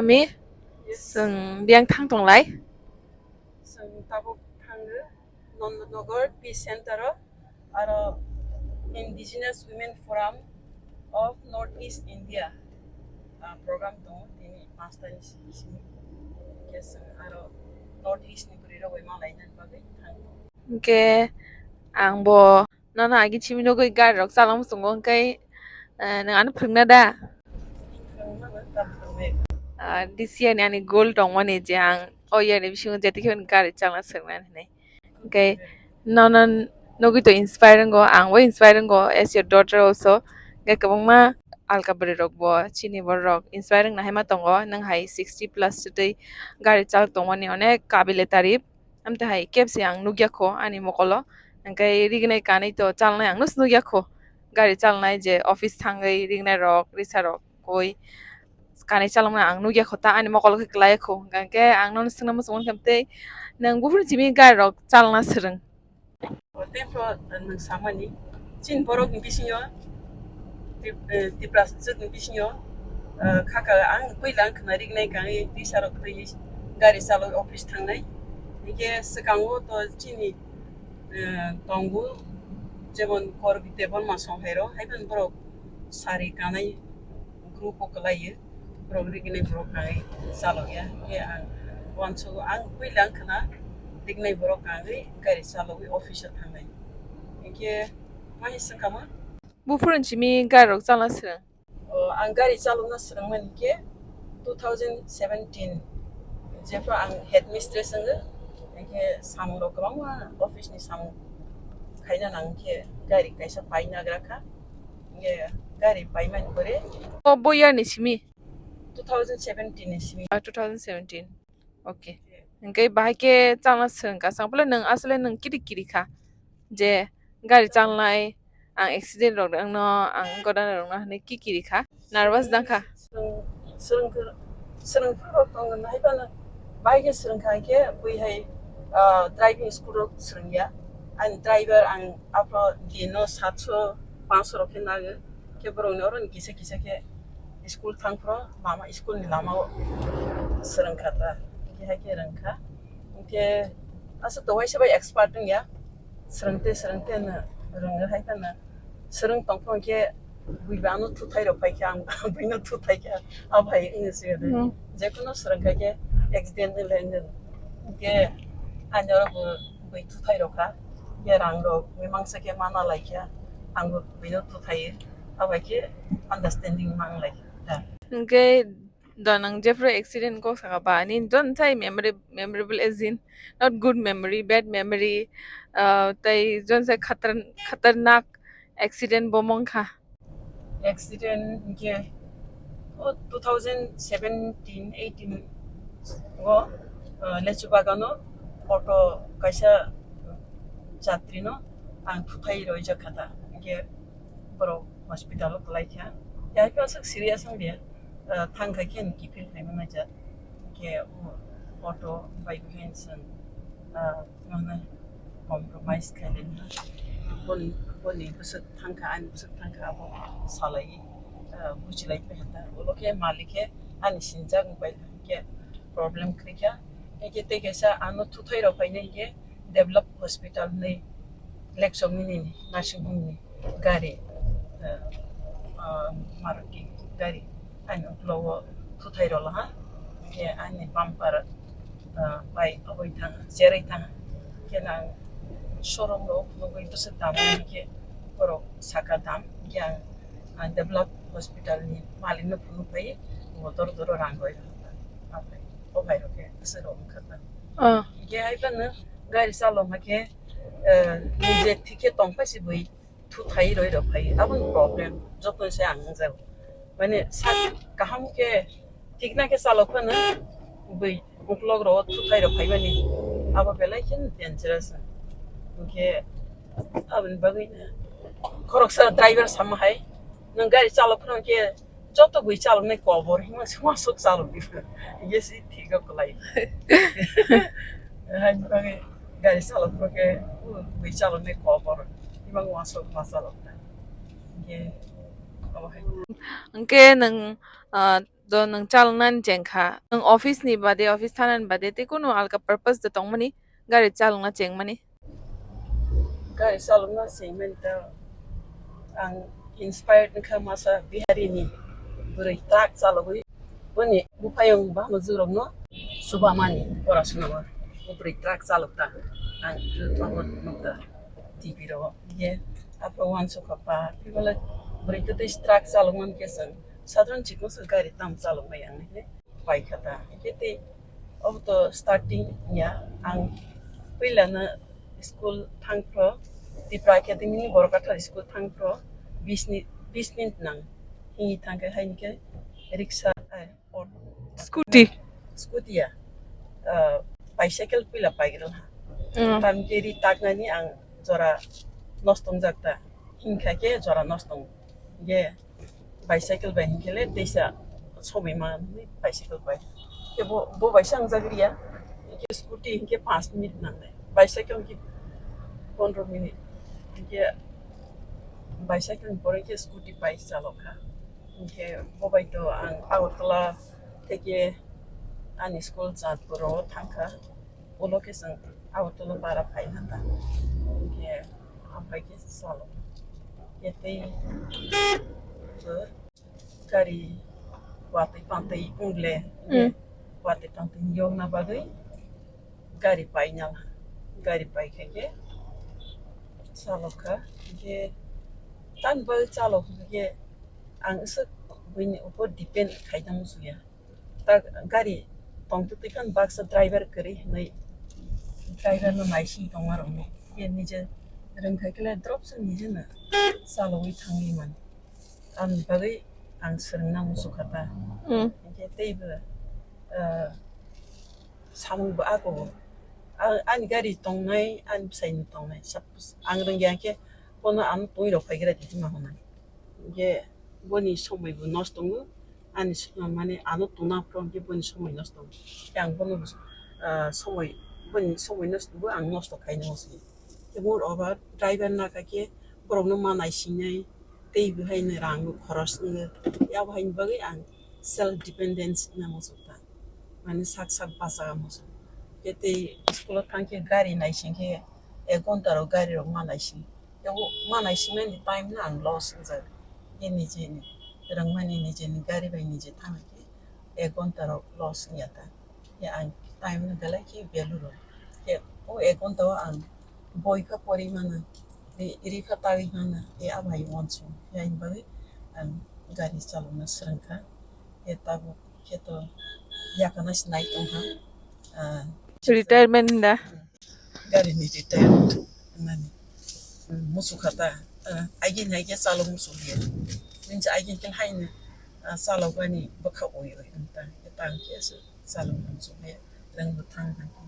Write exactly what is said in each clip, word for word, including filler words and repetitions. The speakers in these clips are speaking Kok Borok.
Mi? Yes. Chwng biyang thang tonglai? Chwng tabuk thango Nandanagar Peace Center o, aro Indigenous Women Forum of North East India, ah, program tongo tini panch ta ni simi. Hwnkhe chwng aro North East ni bwrwi rok bai ma lainani bagwi thango. Hwnkhe ang bo nono agi simi nugwi gari rok chalna muchungo, hwnkhe, eh, nwng ano phwrwngna da? Ah, this year ni ani goal tongmani je ang o year ni bisingo jetikhe gari chalna swrwngnani hinwi. Hwnkhe nono nugwi to inspire wngo, ang bo inspire wngo as your daughter also. Hwnkhe kwbangma alka bwrwi rok bo chini borok rok inspire wngna hai ma tongo, nwng hai sixty plus swtwi gari chal tongmani onek kabile tarif. Amtwi hai kebse ang nukya kho ani mokolo, hwnkhe rignai kanwi to chalnai ang no se nukya kho. Gari chalnai je office thangwi rignai rok, risa rok koi kanwi chaloknai ang nukya kho ta ani mokolo khe kwlai kho. Hwnkhe ang nono swngna muchung mankha tei nwng buphuru simi gari rok chalna swrwng? O tei pho nwng samani chini borok ni bisingo Trip-, eh, Tipraswk ni bisingo, eh, khaka ang puila ang khna rignai kangwi tisa rok twi gari chalok office thangnai. Hwnkhe swkango to chini, eh, tongo jemon Korbi Debbarma Songhai rok, hai phano borok sari kanai group o kwlaiyo. Borok rignai borok kangwi chalokya. Hwnkhe ang uansugo ang puila ang khna rignai borok kangwi gari chalogwi office o thangnai. Hwnkhe Mai swngkha mo? Buphuru simi gari rok chalna swrwng? O, ang gari chalokna swrwngmani khe two thousand seventeen, jephru ang headmistress wngo, hwnkhe samung rok kwbangma office ni samung khaina nang khe gari kaisa paina gra kha, hwnkhe gari paimani pore. O bo year ni simi? Two thousand seventeen ni simi. Ah, two thousand seventeen. Okay. Hwnkhe bahai khe chalna swrwngkha, chwng pole nwng asole nwng kiri kiri kha. Je gari chalnai, ang accident rok wngno, ang godana rokno hinwi kikiri kha, nervous dang kha. Swrwng, swrwng, swrwngphru rok tongo, hai phano bahai khe swrwng kha, hai khe bui hai, ah, driving school rok swrwngya. Ani driver ang aphro dino satso, pancho rok khe nago, khe borokni oro ni kisa kisa khe school thangphro lama, school ni lama o swrwng kha ta, hwnkhe hai khe rwng kha. Hwnkhe aswk to waisa bai expert wngya, swrwng tei swrwng tei no rwngwi hai phano swrwng tongphuru hwnkhe bui bo ano thuthai rok pai kha, ang bui no thuthai kha, a bai wngwi swi de. Hmm. Jekhuno swrwng kha khe accident wngwi lai wngwi. Hwnkhe ani oro bo bui thuthai rok kha, hwnkhe rang rok mimangsa khe mana lai kha, ang bo bui no thuthai o, a bai khe understanding mang lai kha. Hwnkhe Do nang jephru accident kok saka ba, nini jon sai memory, memorable as in not good memory, bad memory, ah, tei jon sai khatar-, khatarnak accident bo mong kha? Accident hwnkhe o two thousand seventeen eighteen o, ah, Lechu Bagano auto kaisa chatrino ang thuthai roijak kha ta, hwnkhe borok hospital o kwlai kha, ya khe aswk serious wng ya. Ah, thang kha khe kiphil khaima naijak. Hwnkhe o auto bai khe chwng, ah, mane compromise khailai na. Boni, boni bwswk thang kha, ani bwswk thang kha, abo salai, ah, bujilai kha ta. Ulo khe malik khe ani sinjak bai khe problem kwrwi kha. Hwnkhe tei kaisa ano thuthai rok phainai hwnkhe Develop Hospital ni Lekchomni ni nursing home ni gari, ah, ah, Maruti gari ani uklogo thuthai rwla ha, hwnkhe ani bumper, ah, bai oboi thang, cherwi thang, hwnkhe ang showroom rok nugwi bwswk dam hwnkhe borok saka dam, hwnkhe ang, ah, Develop Hospital ni malik no phunuk phai bo doro doro rang roi rwkha, o bhai rok khe bwswk rok wngkha ta. Ah. Hwnkhe hai phano gari chalok hakhe, eh, nije thik khe tong phai se bui thuthai roi rok phai, aboni problem joto se ang wngjago. Mane sak kaham khe thik na khe chalok phano bui uklok rok thuthai rok phaimani abo belai khe dangerous. Hwnkhe aboni bagwi no khoroksa driver sama hai, nwng gari chalok phano khe joto bui chaloknai kobor hima se uansuk chalok di. Hingke si thik rok kwlai. Hai bagwi gari chalok phano khe bui chaloknai kobor hima uansuk ma chaloknai. Hingke abo hai. Hingke nwng, ah, Do nwng chaloknani chengkha. Nwng office ni bade, office thanani bade tei kunu alka purpose de tongmani gari chalokna chengmani. Gari chalokna chengmani ta ang inspired wngkha masa Bihari ni bwrwi truck chalogwi boni buphayung bano jwrokno chubamani porasuna o bwrwi truck chalokta ang tongo nukha T V rogo. Ye aphuru uansukha ba bwrwi tei truck chalokmani khe chwng sadharan chikon se gari tam chalokmaya hinwi paikha ta. Hingke tei obo to starting ya, ang puilano school thangphro, Tipra Academy ni Borokatha school thangphro, bis ni, bis minute nang hini thangkhe, hai hingke riksa, ai, auto. Scooty. Scooty ya, ah, bicycle puila paigra ha. Mm. Tam ke ri taknani ang jora nostong jakta, hingkha ke jora nostong ge. Bicycle bai hinkhe le teisa somoi manwi bicycle bai. Khe bo, bo bai se ang jagriya. Hinkhe scooty hinkhe panch minute nangnai. Bicycle hinkhe pondro minute. Hinkhe bicycle ni pore hinkhe scooty bai chalokha. Hinkhe bo bai to ang Agartala theke ani school Chandpur o thangkha. Ulo khe chwng Agartala para phaina ta. Hinkhe ampai khe chalo. Khe tei gari watwi pantwi wngle, mm, watwi pantwi yokna bagwi gari painal, gari paikha khe chalokha. Hinkhe tamni bagwi chalokha khe ang swk buini upor depend khaina muchungya. Ta gari tongtwtwi khan baksa driver kwrwi hinwi driver no naising tongmarokno. Khe nije rwngkha khe le drop se nije no chalogwi thangwi mano. Aboni bagwi ang swrwngna muchukha ta. Mm. Hinkhe teibo, ah, samung bo ako. A-, ani gari tongnai, ani bwsaini tongnai. Suppose ang rwngya khe bono ano twi rok phaigra di hwnma hwnna. Hinkhe boni somoi bo nosto wngo. Ani s-, mane ano tuna phro hinkhe boni somoi nosto wngo. Khe ang bono, ah, somoi, boni somoi nosto wngo, ang nosto khaina muchungo. Khe moreover driver nakha khe borokno ma naisingnai, tei bo haino rang bo khoros wngo. Abo haini bagwi ang self dependence wngna muchukha. Mane sak sak bacha muchung. Khe tei school o thang khe gari naising khe ek ghonta rok gari rok ma naising. Tei o ma naisingmani time no ang loss wngjak. Khe nijeni rwngmani nijeni gari bai nije thangkhe ek ghonta rok loss wngya ta. Khe ang time no belai khe value rwng. Khe o ek ghonta o ang boi kha pori mano, ri-, ri kha tagwi mano, khe abo hai uansuk. Khe ani bagwi ang gari chalokna swrwngkha. Khe tabuk khe to yakana se nai tongkha. Ah, retirement hinda? Gari ni retirement hinmani. Hmm, muchukha ta. Ah, agin hai khe chalok muchukliya. Nini se agin khe haino, ah, chalok ani bwkha oi oi wng ta. Tang khe se chalok muchukliya. Rang bo thang hai khe.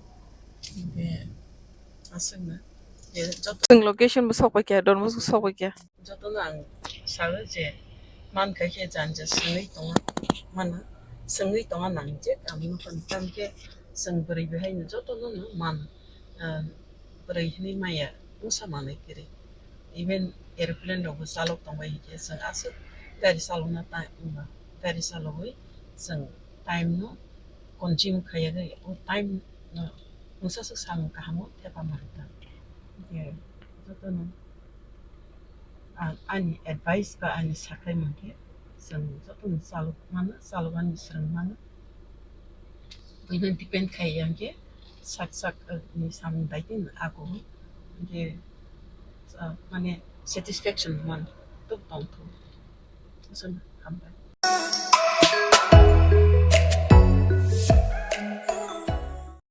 Hinkhe aswkna. Ye joto. Chwng location bo sok pai kha, Don Bosco sok pai kha. Jotono ang sago je man kha khe janja swngwi tongo, mano swngwi tongo nang je kam nokha ni tam khe chwng bwrwi bai haino jotono no man, ah, bwrwi hinwi maya wngsa manwi kwrwi. Even aeroplane rok bo chalok tong bai hinkhe chwng aswk gari chalokna ta wngma gari chalogwi chwng time no consume khaiya o time no mungsa swk samung kaham o thepa manwi ta. Hinkhe jotono ang ani advice ba ani sakhai mankhe chwng jotono chalok mano, chalok ani swrwng mano. Buino depend khai ya hinkhe sak sak, eh, ni samung daitino ako hinkhe, ah, mane satisfaction man tuk tongthu. Aswk hambai.